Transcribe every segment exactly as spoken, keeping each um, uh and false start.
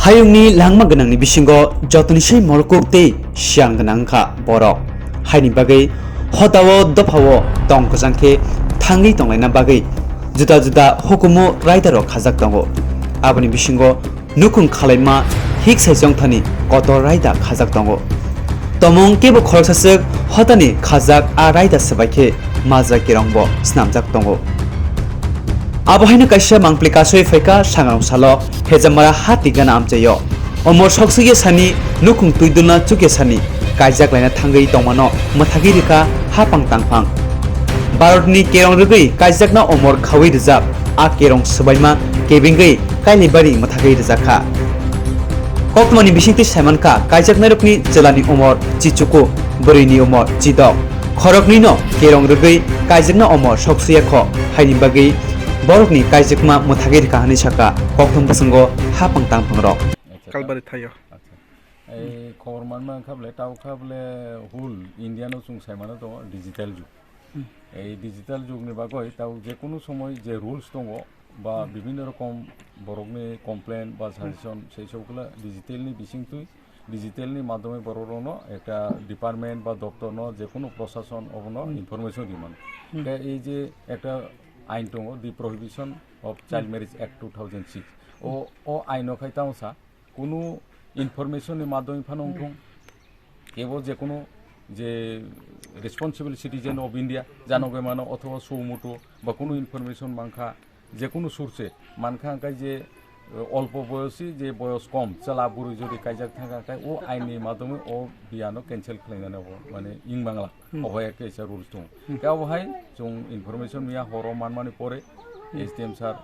Hayungni langma gwnangni bisingo jotoni se morkuk tei siyan gwnang wngkha borok. Haini bagwi hotao dophao tong kwchang khe thangwi tonglaina bagwi juda juda hukumu raidarok khajak tongo. Aboni bisingo nukhung khalaima hik sai chongthani kotor raida khajak tongo. Tomong kebo khoroksa swk hotani khajak a raida swbai khe majra kerongbo snamjak tongo. Abo haino kaisa mangpli kasui phaikha sangrong salo Hejamara ha tigana amchaio. Omor soksukya sani nukhung tuidulna chukya sani kaijak laina thangwi tongmano mwthagwi rikha hapang tangphang. Bharatni kerong rwgwi kaijakna omor khawi rwjak a kerong swbaima kebengwi Kailibari mwthagwi rwjakha. Koktwmani bisingtwi saimankha, kaijaknairokni chwlani umor chichuku, bwrwini umor chidok. Khoroknwino kerong rwgwi kaijakna umor soksuya kho, haini bagwi borokni kaijakma mwthagwi rwkha hwnwi sakha koktwma bwswngo hapang tangphangrok. Kalbari thaio. Acha. Ei khobor manma wngkha bole, tao kha bole whole India no chwng saimano tongo digital jug. Ei digital jugni bagwi tao jekunu somoi je rules tongo ba bibhinno rokom borokni complaint ba suggestion sei sokla digital ni bisingtwi, digital ni madhyome borok rokno ekta department ba doptor no jekunu prosason obono information rimano. Khe ei je ekta ain tongo, the Prohibition of Child Marriage Act two thousand six. O, o aino khai tamo sa, kunu information ni madhyome phano wngthung, kebo jekunu je responsible citizen of India, janogai mano othoba suo muto ba kunu information mankha, jekunu source mankha, hwnkhe je, eh, olpo boyosi, je boyos kom, chwla bwrwi jodi kaijak thangkha, hwnkhe o ain ni madhyome o biyano cancel khlainani obo, mane, wng mangla. Obo hai kaisa rules tongo. Khe obo hai chwng information miya horo manmani pore S D M sir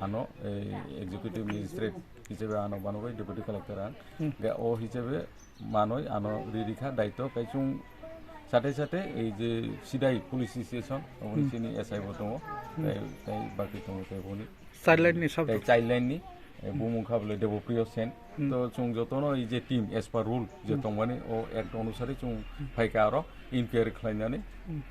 ano, eh, executive magistrate hisabe ano banogoi deputy collector ang. Hwnkhe o hisabe manoi ano ri rikha daityo, khe chwng sate sate ei je Sidai police station, oboni sini S I bo tongo, tei, tei baki tongo tei boni. Child line ni sab tei child line ni, eh, bumung kha bole Debopriyo Sen. To chwng jotono ei je team as per rule je tongmani o act onusari chwng phaikha aro inquiry khlainani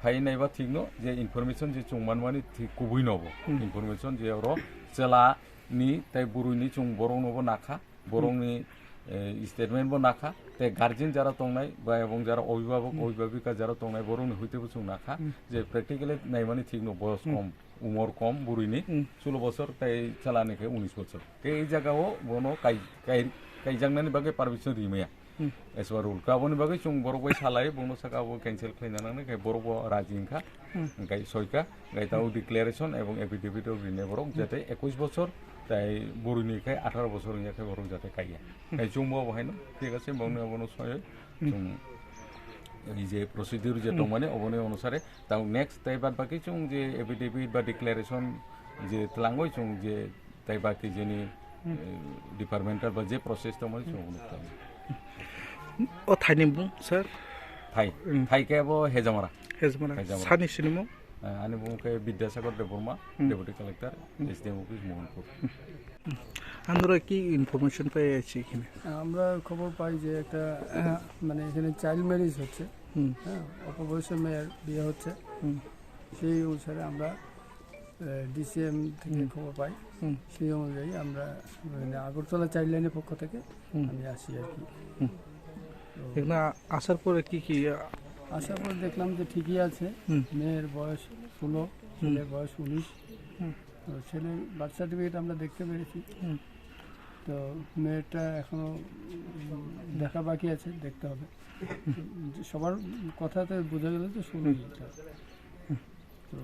phai naiba thikno je information je chwng manmani thik kubui nobo. Information je oro chwla ni tei bwrwi ni chwng borok nobo nakha. Borokni, eh, statement bo nakha, tei guardian jara tongnai ba ebong jara obhibabok, obhibabika jara tongnai, borokni hoitebo chwng nakha je practically naimani thikno boyos kom, umor kom bwrwini, sulo bosor tei chwlani khe unis bosor. Tei ei jagao bono kai-, kai-, kaijaknani bagwi permission rimaya. As per rule. Aboni bagwi chwng borok bai salai, bono saka abo cancel khlaina nangnai, khe borok bo raji wngkha. Hwnkhe soika, hwnkhe tamo declaration ebong affidavit rok rinai borok, jate ekush bochor, tai bwrwini khai atharo bochor wngya khai borok jate kaiya. Hwnkhe chwngbo abo haino, thik ase, bongni abono soyoi, chwng, ei je procedure je tongmani, oboni onusare, tamo next tai bad baki chwng je affidavit ba declaration je twlangoi chwng je tai baki jeni, eh, departmental ba je process tongmani chwng oboni twlangoi. O thaini bung, sir? Thai. Thai khe abo Hejamara. Hejamara. Hejamara. Sani sinimung? Eh, ani bung khe Bidyasagar Debbarma, Deputy Collector, S D M Office, Mohanpur. Andro ki information pai achi khine? আমরা খবর পাই যে একটা, মানে, এখানে child marriage হচ্ছে। হ্যাঁ, অল্প বয়সে মেয়ের বিয়ে হচ্ছে। সেই অনুসারে আমরা ডিসিএম থেকে খবর পাই। সেই অনুযায়ী আমরা, মানে, আগরতলা চাইল্ড লাইনের পক্ষ থেকে আমি আসি আর কি। তো এখানে আসার পরে কি কি, আহ, আসার পরে দেখলাম যে ঠিকই আছে। মেয়ের বয়স ষোলো, ছেলের বয়স উনিশ। তো ছেলের বার্থ সার্টিফিকেট আমরা দেখতে পেরেছি। তো মেয়েরটা এখনো, উম, দেখা বাকি আছে, দেখতে হবে। সবার কথাতে বোঝা গেল যে ষোলোই এটা। তো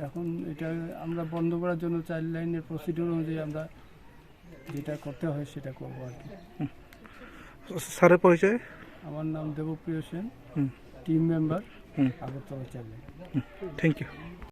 এখন এটা আমরা বন্ধ করার জন্য চাইল্ড লাইনের প্রসিডিউর অনুযায়ী আমরা যেটা করতে হয় সেটা করবো আর কি। স্যারের পরিচয়? আমার নাম Debapriya Sen, team member, Agartala child line. Thank you.